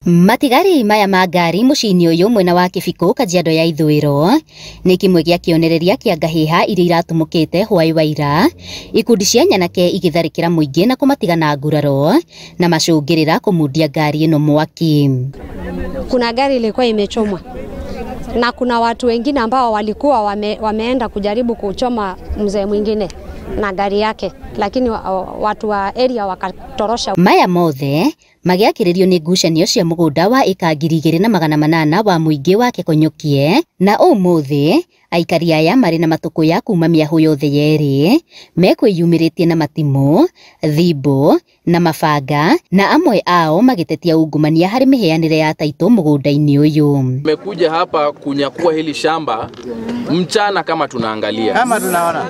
Matigari maya ma ngari muciĩ-inĩ ũyũ mwena wa Kĩbikũ Kajiado ya ithũĩro nĩ kĩmwe gĩa kĩonereria kĩa ngahĩha iria iratumũkĩte hwaĩ wa ira, ikundi cia nyanake igĩtharĩkĩra mũingĩ na kũmatiga na nguraro na macũngĩrĩra kũmundia ngari ĩno mwaki. Kuna gari ilikuwa imechomwa na kuna watu wengine ambao walikuwa wameenda kujaribu kuchoma mzee mwingine na gari yake, lakini watu wa area wakatorosha. Maya mothe magĩakĩrĩrio nĩ ngucanio cia mũgũnda wa ĩka 2800 wa mũingĩ wa Kekonyokie, na ũmũthĩ aikari aya marĩ na matũkũya kuma mĩahũ yothe yerĩ mekwĩyumĩrĩtie na matimũ, thimbo na mabanga, na amwe ao magĩtetia ungumania harĩ mĩheanĩre ya taitũ mũgũnda-inĩ ũyũ. Tumekuja hapa kunyakua hili shamba mchana kama tunaangalia, kama tunaona.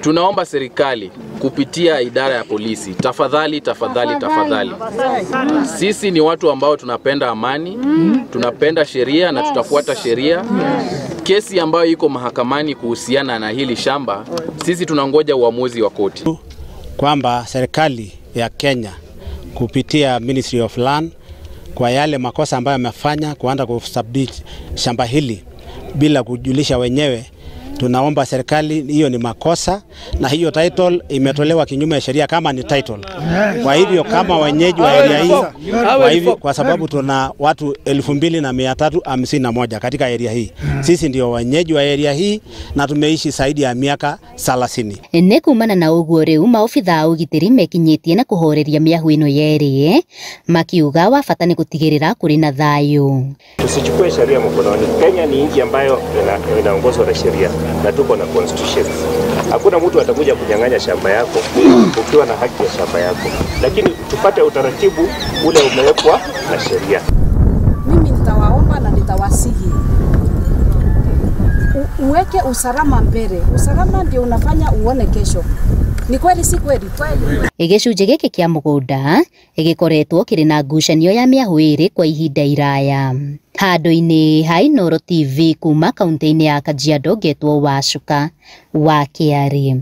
Tunaomba serikali kupitia idara ya polisi, tafadhali tafadhali tafadhali, sisi ni watu ambao tunapenda amani, tunapenda sheria na tutafuata sheria. Kesi ambayo iko mahakamani kuhusiana na hili shamba, sisi tunangoja uamuzi wa koti. Kwamba serikali ya Kenya kupitia Ministry of Land kwa yale makosa ambayo yamefanya kuanza kusubmit shamba hili bila kujulisha wenyewe, tunaomba serikali, hiyo ni makosa na hiyo title imetolewa kinyume ya sheria kama ni title. Kwa hivyo kama wenyeji wa area hii, kwa hivyo kwa sababu tuna watu 2351 katika area hii, sisi ndio wenyeji wa area hii na tumeishi zaidi ya miaka 30. Nĩ kumana na ũguo rĩu maobitha a ũgitĩri mekinyĩtie na kũhoreria mĩahũ ĩno yerĩ, makiuga wa bata nĩ gũtigĩrĩra kũrĩ na thayũ. Tusichukue sheria mkononi. Kenya ni nchi ambayo inaongozwa na sheria na tuko na constitution. Hakuna mtu atakuja kunyang'anya shamba yako ukiwa na haki ya shamba yako, lakini tupate utaratibu ule umewekwa na sheria. Mimi nitawaomba na nitawasihi uweke usalama mbele. Usalama ndio unafanya uone kesho. Ni kweli si kweli? Kweli. Gĩcunjĩ gĩkĩ kĩa mũgũnda gĩkoretwo kĩrĩ na ngucanio ya mĩahũ ĩrĩ kwa ihinda iraya. Handũ-inĩ ha Inooro TV kuma kaunti-inĩ ya Kajiado, ngetwo Wacuka wa Kĩarĩ.